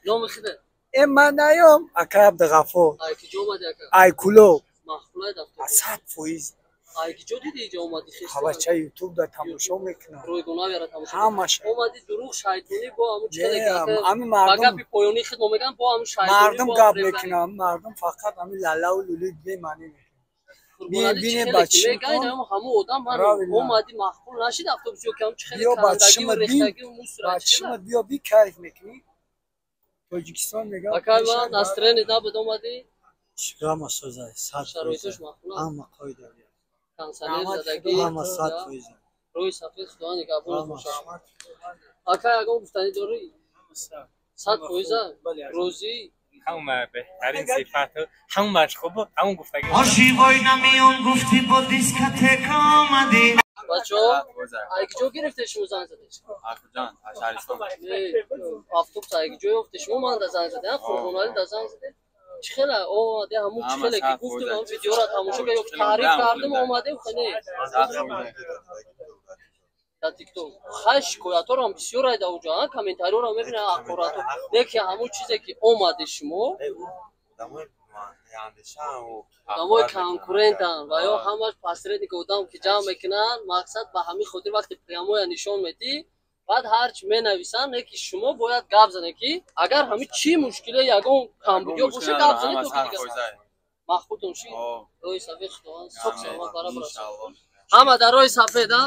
Номи худат? Э, ман наём, акай Абдуғаффор. Ай ки ҷо омадӣ, ака? Ай Кулоб. Маъқулай дафтар? 100%. Ай ки ҷо дидӣ, иҷо омадӣ? Ҳавача Ютуб да тамошо мекунам. Ройгонавияра тамошо? Ҳамаша. Омадӣ, дурӯғ, шайтонӣ бо ҳамун Не, ами ба мардум гапи поёнии худ мо мегӯям, бо ҳамун шайтонӣ. Мардум гап мекунам, мардум фақат ами лалаву лули бемаънӣ мекунам. Бинем ба чӣ. Ҳамун одам ман омадӣ, маъқул нашид автобус ё кам, чӣ хеле Биё, кандагиву рехтагиву мусор? Ба чишмат биё, би, кайф мекунӣ. Тоҷикистон мегӯям. Акай, ман настроение набуд, омадӣ? Ҳама соза, 100%. Шароитош маъқул? Ҳама қоида. Кондиционер задагӣ? Ҳама 100%. Рӯи сафед, Худо нигаҳбонат бошад. Ака, ягон гуфтанӣ дорӣ? 100% розӣ? Ҳама беҳтарин сифату ҳамаш хуб, ҳамон гуфтагӣ. Оши вой намеём гуфтӣ, бо дискотека омадӣ. Бачаҳо, ай киҷо гирифте шумо, занг задед? Ахуҷанд, шаҳристон. Автобус ай киҷо ёфте шумо? Ман да занг задед, Қурбоналӣ да занг задед. Чӣ хела омаде? Ҳамун чӣ хеле ки гуфтем, ҳамун видеоро тамошо кардем, таъриф кардем, омадем, хеле дар Тикток хай шикоятҳоро бисёр айда уҷо, комментариёро мебинам, ақорато не, ки ҳамун чизе ки омаде шумо, одамои конкурентанд ва ё ҳамаш посредник, одам ки ҷамъ мекунанд. Мақсад, ба ҳамин хотир вақте прямоя нишон медиҳӣ, баъд ҳарчи менависанд, не ки шумо бояд гап занед, ки агар ҳамин чӣ мушкиле, ягон камбудиё боша, гап занед, то ки дигар маҳбутон ши. Роҳи сафед, Худованд сок саломат бара бирасад ҳама дар роҳи сафед, а.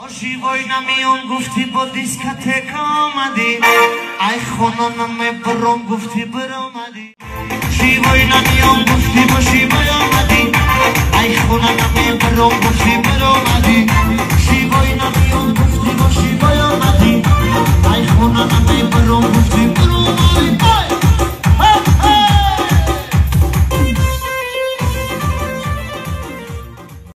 Оши вой намеём гуфтӣ, бо дискотека омадӣ. Ай хона намебаром гуфтӣ, биромадӣ. Шивой намеём гуфтӣ, бо шивой омадӣ. Ай хона намебаром гуфтӣ, биромадӣ. Шивой намеём гуфтӣ, бо шивой омадӣ. Ай хона намебаром гуфтӣ, биромадӣ.